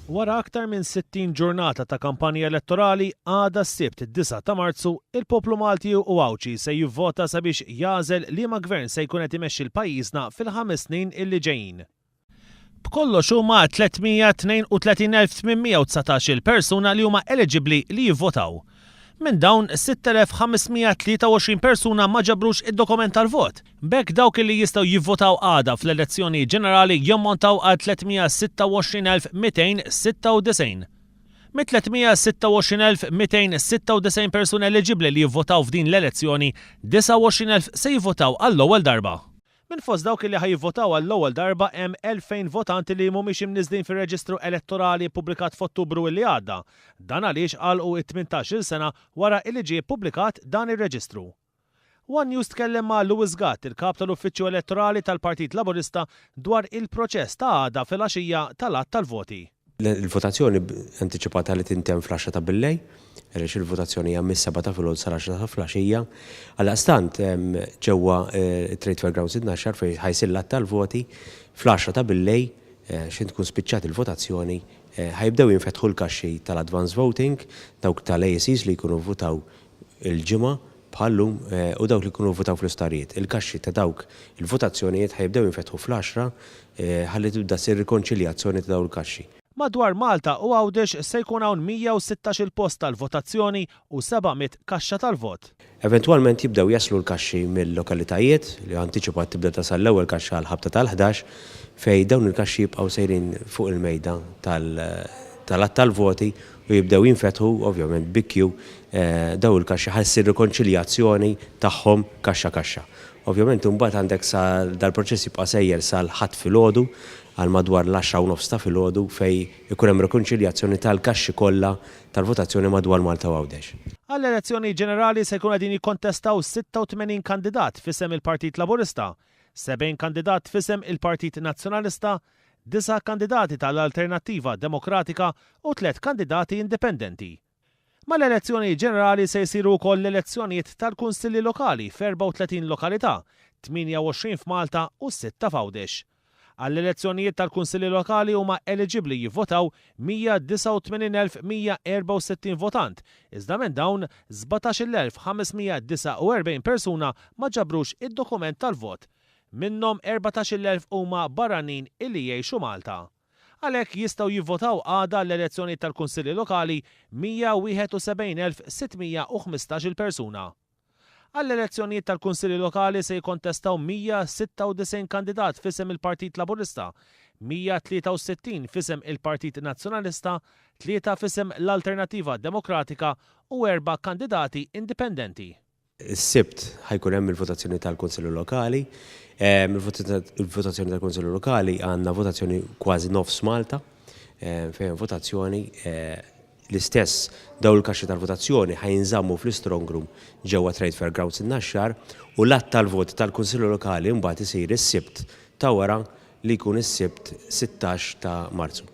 Wara aktar minn 60 ġurnata ta' kampanja elettorali, għada s-Sibt 9 ta' Marzu, il-poplu Malti u Għawdxi se jivvota sabiex jagħżel liema gvern se jkun qed imexxi 'l pajjiżna fil-ħames snin illi ġejjin. B'kollox huma 332,819-il persuna li huma eliġibbli li jivvotaw. Minn dawn, 6,523 persuna ma ġabrux id-dokument tal-vot. B'hekk dawk li jistgħu jivvotaw għada fl-elezzjoni ġenerali jammontaw għal 326,296. Mit-326,296 persuna eliġibbli li jivvotaw f'din l-elezzjoni, 29,000 se jivvotaw għall-ewwel darba. Minn fost dawk li ħa jivvotaw għall-ewwel darba hemm 2,000 votanti li mhumiex imniżżlin fir-reġistru elettorali ppubblikat f'Ottubru illi għadda. Dan għaliex għalqu it-tmintax-il sena wara illi ġie ppubblikat dan ir-reġistru. One News tkellem ma' Louis Gatt, il-Kap tal-Uffiċċju Elettorali tal-Partit Laburista dwar il-proċess ta' għada filgħaxija tal-għadd tal-voti. Il-votazzjoni antiċipata li tintemm fl-għaxra ta' billejl, għaliex il-votazzjoni hija mis-sebgħa ta' filgħodu sal-għaxra ta' filgħaxija. Għaldaqstant, ġewwa t-Trade Fair Grounds in-Naxxar fejn ħa jsir l-għadd tal-voti, fl-għaxra ta' billejl, x'ħin tkun spiċċat il-votazzjoni, ħa jibdew jinfetħu l-kaxxi tal-advance voting, dawk tal-ASEs li jkunu vvutaw il-Ġimgħa bħal-lum u dawk li jkunu vvutaw fl-isptarijiet. Il-kaxxi ta' dawk il-votazzjonijiet ħa jibdew jinfetħu fl-għaxra ħalli tibda ssir rikonċiljazzjoni ta' dawn il-kaxxi. Madwar Malta u Għawdex se jkun hawn 116-il post tal-votazzjoni u 700 kaxxa tal-vot. Eventwalment jibdew jaslu l-kaxxi mil-lokalitajiet, li antiċipat tibda tasal l-ewwel kaxxa għall-ħabta tal-ħdax, fejn dawn il-kaxxi jibqgħu sejrin fuq il-mejda tal-għadd tal-voti u jibdew jinfetħu, ovvjament bi queue, dawn il-kaxxi ħa ssir rikonċiljazzjoni tagħhom kaxxa kaxxa. Ovvjament imbagħad għandek sa dal-proċess jibqa' sejjer sal-Ħadd filgħodu għal madwar l-għaxra u nofs ta' filgħodu fejn ikun hemm rikonċiljazzjoni tal-kaxxi kollha tal-votazzjoni madwar Malta u Għawdex. Għall-elezzjoni ġenerali se jkunu qegħdin jikkontestaw 86 kandidat f'isem il-Partit Laburista, 70 kandidat f'isem il-Partit Nazzjonalista, Disa' kandidati tal-Alternattiva Demokratika u tlett kandidati indipendenti. Mal-elezzjoni ġenerali se jsiru wkoll l-elezzjonijiet tal-Kunsilli Lokali f'34 lokalità, 28 f'Malta u sitta f'Għawdex. Għall-elezzjonijiet tal-Kunsilli Lokali huma eliġibbli jivvotaw 189,164 votant, iżda minn dawn 17,549 persuna ma ġabrux id-dokument tal-vot. Minnhom 14,000 huma barranin illi jgħixu Malta. Għalhekk jistgħu jivvotaw għada għall-elezzjonijiet tal-Kunsilli Lokali 171,615-il persuna. Għall-elezzjonijiet tal-Kunsilli Lokali se jikkontestaw 196 kandidat f'isem il-Partit Laburista, 163 f'isem il-Partit Nazzjonalista, tlieta f'isem l-Alternattiva Demokratika u erba' kandidati indipendenti. Is-Sibt ħa jkun hemm il-votazzjoni tal-Kunsilli Lokali. Il-votazzjoni tal-Kunsilli Lokali għandna votazzjoni kważi nofs Malta, fejn hemm votazzjoni l-istess dawn il-kaxxi tal-votazzjoni ħa jinżammu fl-istrong room ġewwa Trade Fair Grounds in-Naxxar u l-għadd tal-voti tal-Kunsilli Lokali mbagħad isir is-Sibt ta' wara li jkun is-Sibt 16 ta' Marzu.